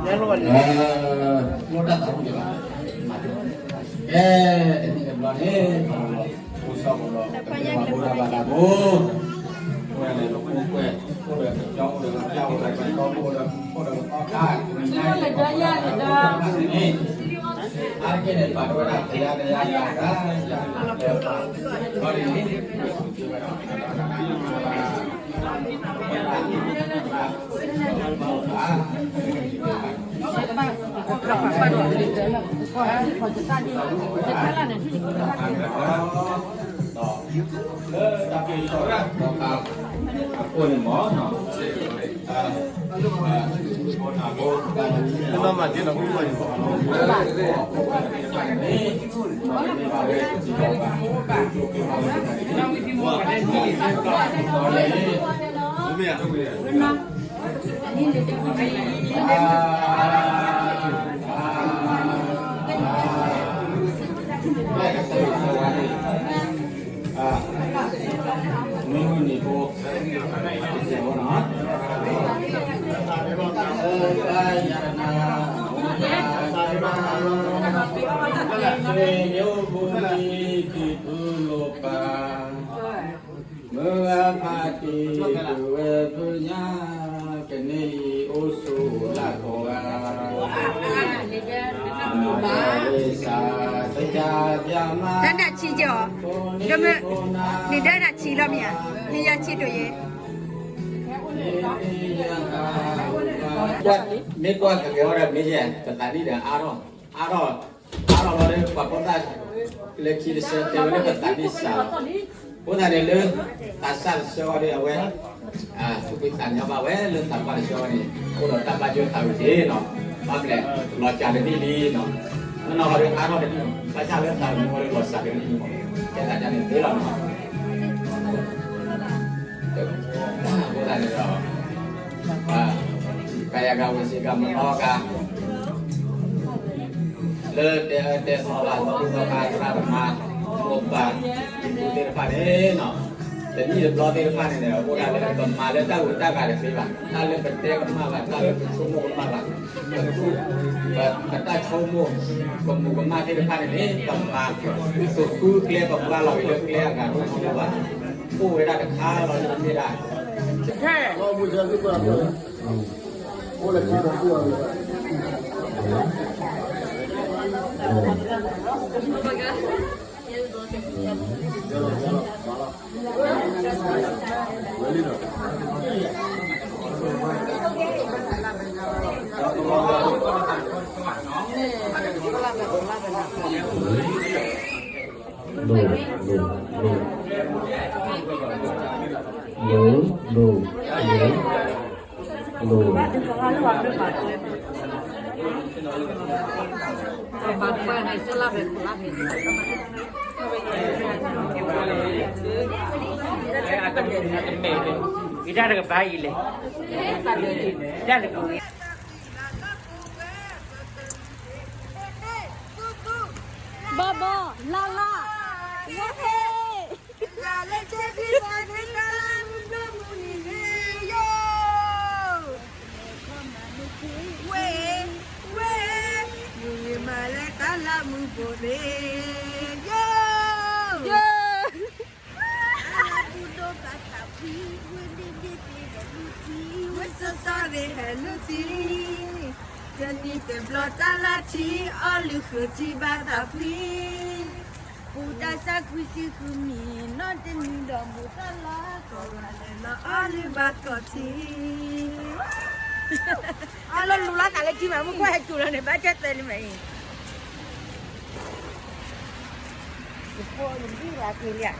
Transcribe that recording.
လိၣ်တၢ်သးဝံၣ်က့ၤဘၣ်, ကဲ, တနံၣ်တဘျီန့ၣ် အိၣ်ဆီၣ်ဖိလီၤ, ပကဲပှၤဖိတၢ်ဘၣ်တၢ်ဖိ, အိၣ်ဒီးလၢပူၤကွဲး, အိၣ်ဒီးကကၠီ, အိၣ်ဒီးကစၢ်, အိၣ်ဒီးကီၢ်, အိၣ်ဒီးကီၢ်ခါ, န့ၣ်, အါတက့ၢ်န့ၣ် ပာ်ထီၣ်ဝဲဒၣ်တယါတယါတယါ, ဘၣ်န့ၣ် မုၢ်ဂၤဖးတံၢ် ပုၢ်ဝဲၢ်ပုၢ်ညါ ကန့ၢ်အံၤအိၣ်ဆိးလၢ်ကီးဂၤ, တၢ်ဒၣ်ဆံးကီး, ဒိမုၢ်, န့ၣ်ဒၣ်ဒၣ်ဆံးလီၤမ့ၢ်ဧါ, န့ၣ်ယၤဆံးဒိၣ်ယဲ, မ့ၢ်ကွၢ်ကကဲၤဝဲဒၣ်မ့ၢ်ယဲ ပသးနံၣ်ဒီးအါထီၣ်, အါထီၣ်, အါထီၣ်လီၤဒီး ပှၤဖိသၣ် လၢခံတဆၢတဲဝဲလၢပသးနံၣ်စှၤလီၤ, အဃိသတးန့ၣ်လၢ သးစၢ်တဆၢအီၤဒီးအဝဲ သူၣ်ဖှံသးညီဘၣ်ဝဲလၢသးပှၢ်တဆၢအီၤန့ၣ် အိၣ်ဒီးတၢ်ဘၣ်ယိၣ်သးဝံၣ်က့ၤနီၤ, ဘၣ်မလဲၣ်, လီၤစှၤတနံၣ်လံနီၤ, နီၢ်နီၢ်ဟီဒီးအါထီၣ်တနံၣ်, ဘၣ်ဆၣ်လၢသးသမူအီၤဒီးလီၤစှၤတနံၣ်လံမး, ကဲသးဒ်န့ၣ်သ့လီၤနီၤ. အဃိသတးန့ၣ်ဒီး ကယၤဂၤဝဲစ့ၢ်ကီးမနီကါ လၢတဲအၢတဲသီဘၣ် သီခါသရၣ်သမါ မိၢ်ပၢ် သ့ၣ်တဖၣ်န့ၣ်နီၤ, တနံၣ်တဘျီသ့ၣ်တဖၣ်န့ၣ်ဒီး အိၣ်ဒၣ်လၢပမၤလၢတၢ်ဂုၤတၢ်ဂၤတသ့ဘၣ်, တၢ်လၢပတဲကမၣ်ဘၣ်, တၢ်လၢပဆိကမိၣ်ကမၣ်ဘၣ်, ပသူၣ် ပတၢ်ဆိကမိၣ် ကမူၤကမၣ်သ့ၣ်တဖၣ်န့ၣ်န့ၣ် ပမၤ ပဃုကျဲပပှၢ်လီၤက့ၤလၢကျဲအဂၤတအိၣ်ဘၣ်, အိၣ်ဝဲဒၣ်တခါလီၤလၢမ့ၢ်ဒၣ် ယတၢ်တကပၤအံၤလဲၣ်, ယတၢ်တကပၤ ဘီဘီ, လၢ်လၢ်, ဝဲဟ့ၣ်, လၢလၢဆ့ဆ့မၤန့ၢ်တၢ်လၢမုၢ်ဘိမုၢ်န့ၣ်ယိာ်, ဝဲ, ဝဲ, မုၢ်ဂ့ၤမၤလၢတၢ်လၢမုၢ်ဘိန့ၣ် ယိာ်, ယိာ်, အဘူၣ်ဒိၣ်ဘၣ်သးဖှံ, ဝဲဒ့ဒ့သ့ၣ်ဟဲလူထံ, ဝဲစီစီသ့ၣ်ဟဲလူထံ, တနံၣ်တဘျီတၢ်လၢထံ, အီၣ်လုၢ်ဃုာ်ထံဘၣ်သးဖှံ, ပူၤတၢ်ဆါခွံဆံဃုမံၤ, နီၢ်တနံၤဒီးဘူးတၢ်လၢ ကိးဂၤလဲၤလီၤအီၣ်လုၢ်ဘၣ်ကိးထံ, အလီၢ်လူၤလီၤသးလၢထံမး မုၢ်ကွၢ်ဟဲစူၤလီၤန့ၣ် ဘၣ်ကၢၢ်သၢလံမးအံၤ, ယဖိယဒံၣ်ဘၣ်က့ၤလံဧါ